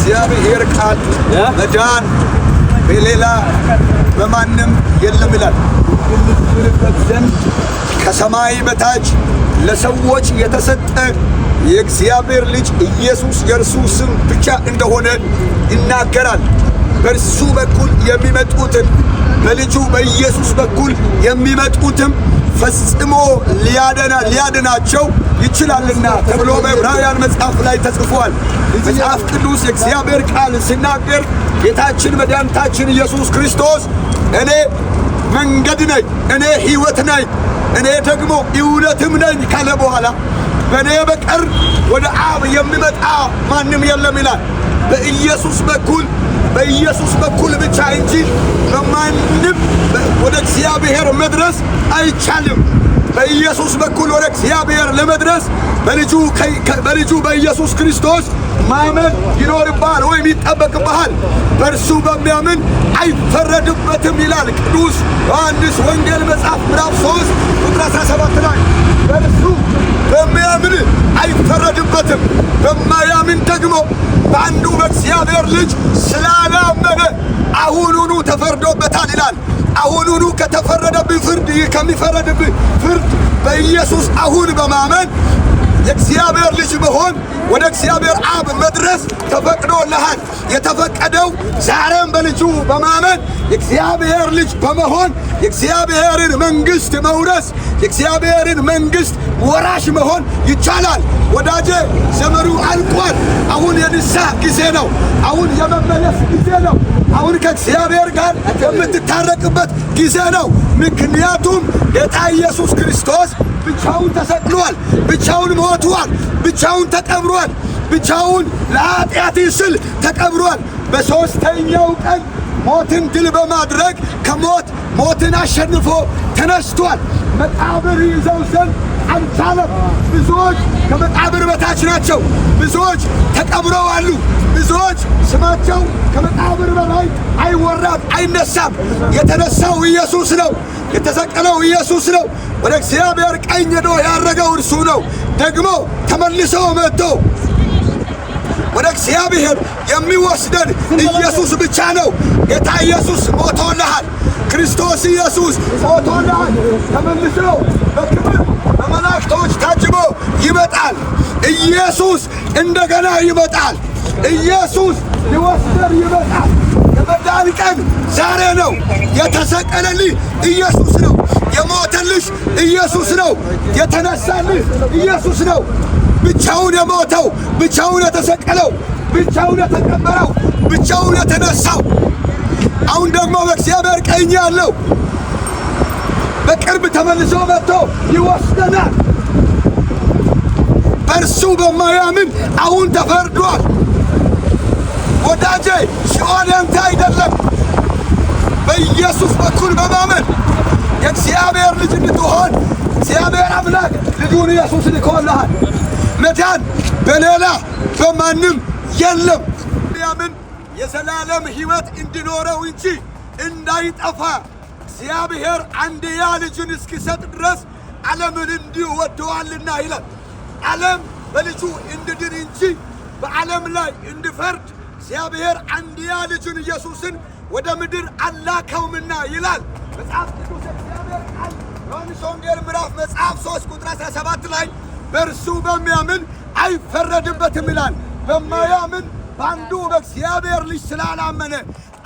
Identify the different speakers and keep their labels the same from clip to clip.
Speaker 1: የእግዚአብሔር ቃል መዳን በሌላ በማንም የለም ይላል። እንድንድንበት ዘንድ ከሰማይ በታች ለሰዎች የተሰጠ የእግዚአብሔር ልጅ ኢየሱስ የእርሱ ስም ብቻ እንደሆነ ይናገራል። በእርሱ በኩል የሚመጡትን፣ በልጁ በኢየሱስ በኩል የሚመጡትም ፈጽሞ ሊያድናቸው ይችላልና ተብሎ በዕብራውያን መጽሐፍ ላይ ተጽፏል። መጽሐፍ ቅዱስ የእግዚአብሔር ቃል ሲናገር ጌታችን መድኃኒታችን ኢየሱስ ክርስቶስ እኔ መንገድ ነኝ፣ እኔ ሕይወት ነኝ፣ እኔ ደግሞ እውነትም ነኝ ካለ በኋላ በእኔ በቀር ወደ አብ የሚመጣ ማንም የለም ይላል። በኢየሱስ በኩል፣ በኢየሱስ በኩል ብቻ እንጂ በማንም ወደ እግዚአብሔር መድረስ አይቻልም። በኢየሱስ በኩል ወደ እግዚአብሔር ለመድረስ በልጁ በኢየሱስ ክርስቶስ ማመን ይኖርብሃል ወይም ይጠበቅብሃል። በእርሱ በሚያምን አይፈረድበትም ይላል ቅዱስ ዮሐንስ ወንጌል መጽሐፍ ምዕራፍ 3 ቁጥር 17 ላይ። በእርሱ በሚያምን አይፈረድበትም። በማያምን ደግሞ በአንዱ በእግዚአብሔር ልጅ ስላላመነ አሁኑኑ ተፈርዶበታል ይላል። አሁኑኑ ከተፈረደብህ ፍርድ፣ ከሚፈረድብህ ፍርድ በኢየሱስ አሁን በማመን የእግዚአብሔር ልጅ መሆን፣ ወደ እግዚአብሔር አብ መድረስ ተፈቅዶልሃል። የተፈቀደው ዛሬም በልጁ በማመን የእግዚአብሔር ልጅ በመሆን የእግዚአብሔርን መንግሥት መውረስ፣ የእግዚአብሔርን መንግሥት ወራሽ መሆን ይቻላል። ወዳጄ፣ ዘመኑ አልቋል። አሁን የንስሐ ጊዜ ነው። አሁን የመመለስ ጊዜ ነው። አሁን ከእግዚአብሔር ጋር የምትታረቅበት ጊዜ ነው። ምክንያቱም ጌታ ኢየሱስ ክርስቶስ ብቻውን ተሰቅሏል። ብቻውን ሞቷል። ብቻውን ተቀብሯል። ብቻውን ለኃጢአት ስል ተቀብሯል። በሦስተኛው ቀን ሞትን ድል በማድረግ ከሞት ሞትን አሸንፎ ተነስቷል። መቃብር ይዘው ዘንድ አልቻለም። ብዙዎች ከመቃብር በታች ናቸው። ብዙዎች ተቀብረው አሉ። ብዙዎች ስማቸው ከመቃብር በላይ አይወራም፣ አይነሳም። የተነሳው ኢየሱስ ነው። የተሰቀለው ኢየሱስ ነው። ወደ እግዚአብሔር ቀኝ ሄዶ ያረገው እርሱ ነው። ደግሞ ተመልሶ መጥቶ ወደ እግዚአብሔር የሚወስደን ኢየሱስ ብቻ ነው። ጌታ ኢየሱስ ሞቶልሃል። ክርስቶስ ኢየሱስ ሞቶልሃል። ተመልሶ በክብር በመላእክቶች ታጅቦ ይመጣል። ኢየሱስ እንደገና ይመጣል። ኢየሱስ ሊወስደን ይመጣል። የመዳን ቀን ዛሬ ነው። የተሰቀለልህ ኢየሱስ ነው። የሞተልሽ ኢየሱስ ነው። የተነሳልህ ኢየሱስ ነው። ብቻውን የሞተው፣ ብቻውን የተሰቀለው፣ ብቻውን የተቀበረው፣ ብቻውን የተነሳው፣ አሁን ደግሞ በእግዚአብሔር ቀኝ ያለው በቅርብ ተመልሶ መጥቶ ይወስደናል። በእርሱ በማያምን አሁን ተፈርዷል። ወዳጄ፣ ሲኦል ያንተ አይደለም። በኢየሱስ በኩል በማመን የእግዚአብሔር ልጅ እንድትሆን እግዚአብሔር አምላክ ልጁን ኢየሱስ ልኮልሃል። መዳን በሌላ በማንም የለም። ያምን የዘላለም ሕይወት እንዲኖረው እንጂ እንዳይጠፋ እግዚአብሔር አንድያ ልጁን እስኪሰጥ ድረስ ዓለምን እንዲሁ ወደዋልና ይላል። ዓለም በልጁ እንድድን እንጂ በዓለም ላይ እንዲፈርድ እግዚአብሔር አንድያ ልጁን ኢየሱስን ወደ ምድር አላከውምና ይላል መጽሐፍ ቅዱስ፣ የእግዚአብሔር ቃል፣ ዮሐንስ ወንጌል ምዕራፍ መጽሐፍ 3 ቁጥር 17 ላይ በእርሱ በሚያምን አይፈረድበትም ይላል። በማያምን በአንዱ በእግዚአብሔር ልጅ ስላላመነ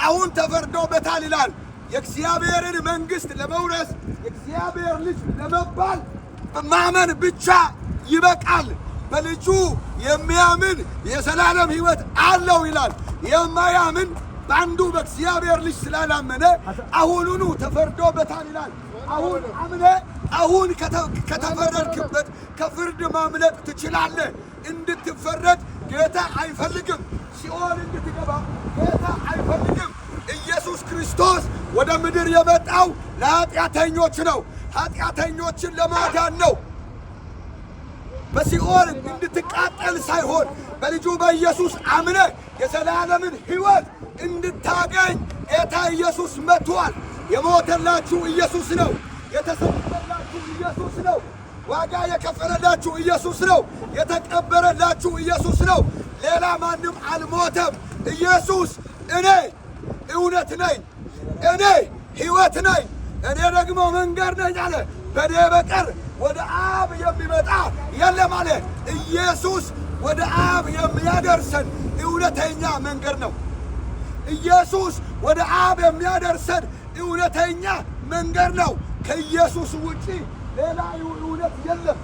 Speaker 1: አሁን ተፈርዶበታል ይላል። የእግዚአብሔርን መንግሥት ለመውረስ፣ የእግዚአብሔር ልጅ ለመባል ማመን ብቻ ይበቃል። በልጁ የሚያምን የዘላለም ሕይወት አለው ይላል። የማያምን በአንዱ በእግዚአብሔር ልጅ ስላላመነ አሁኑኑ ተፈርዶበታል ይላል። አሁን አምነ አሁን ከተፈረድክበት ከፍርድ ማምለጥ ትችላለህ። እንድትፈረድ ጌታ አይፈልግም። ሲኦል እንድትገባ ጌታ አይፈልግም። ኢየሱስ ክርስቶስ ወደ ምድር የመጣው ለኃጢአተኞች ነው። ኃጢአተኞችን ለማዳን ነው። በሲኦል እንድትቃጠል ሳይሆን በልጁ በኢየሱስ አምነ የዘላለምን ሕይወት እንድታገኝ ጌታ ኢየሱስ መጥቷል። የሞተላችሁ ኢየሱስ ነው። የተሰቀለላችሁ ኢየሱስ ነው። ዋጋ የከፈለላችሁ ኢየሱስ ነው። የተቀበረላችሁ ኢየሱስ ነው። ሌላ ማንም አልሞተም። ኢየሱስ እኔ እውነት ነኝ፣ እኔ ሕይወት ነኝ፣ እኔ ደግሞ መንገድ ነኝ አለ። በእኔ በቀር ወደ አብ የሚመጣ የለም አለ። ኢየሱስ ወደ አብ የሚያደርሰን እውነተኛ መንገድ ነው። ኢየሱስ ወደ አብ የሚያደርሰን እውነተኛ መንገድ ነው። ከኢየሱስ ውጪ ሌላ እውነት የለም።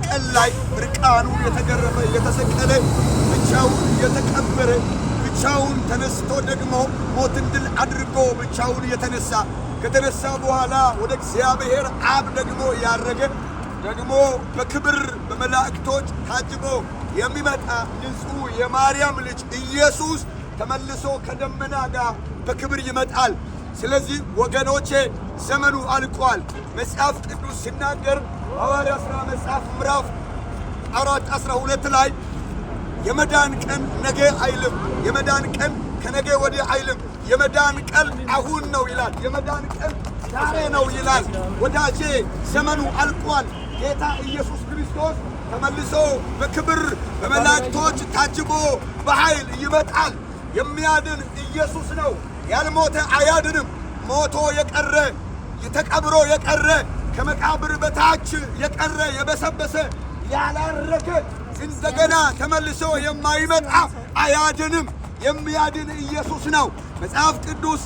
Speaker 1: ቀን ላይ እርቃኑን የተገረፈ፣ የተሰቀለ፣ ብቻውን የተቀበረ፣ ብቻውን ተነስቶ ደግሞ ሞትን ድል አድርጎ ብቻውን የተነሳ፣ ከተነሳ በኋላ ወደ እግዚአብሔር አብ ደግሞ ያረገ፣ ደግሞ በክብር በመላእክቶች ታጅቦ የሚመጣ ንጹሕ የማርያም ልጅ ኢየሱስ ተመልሶ ከደመና ጋር በክብር ይመጣል። ስለዚህ ወገኖቼ ዘመኑ አልቋል። መጽሐፍ ቅዱስ ሲናገር ሐዋርያት ሥራ መጽሐፍ ምዕራፍ 4:12 ላይ የመዳን ቀን ነገ አይልም። የመዳን ቀን ከነገ ወዲህ አይልም። የመዳን ቀን አሁን ነው ይላል። የመዳን ቀን ዛሬ ነው ይላል። ወዳጄ ዘመኑ አልቋል። ጌታ ኢየሱስ ክርስቶስ ተመልሶ በክብር በመላእክቶች ታጅቦ በኃይል ይመጣል። የሚያድን ኢየሱስ ነው። ያልሞተ አያድንም። ሞቶ የቀረ፣ ተቀብሮ የቀረ፣ ከመቃብር በታች የቀረ፣ የበሰበሰ፣ ያላረገ፣ እንደገና ተመልሶ የማይመጣ አያድንም። የሚያድን ኢየሱስ ነው። መጽሐፍ ቅዱስ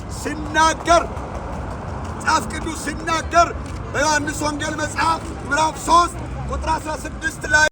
Speaker 1: ሲናገር በዮሐንስ ወንጌል መጽሐፍ ምዕራፍ 3 ቁጥር 16 ላይ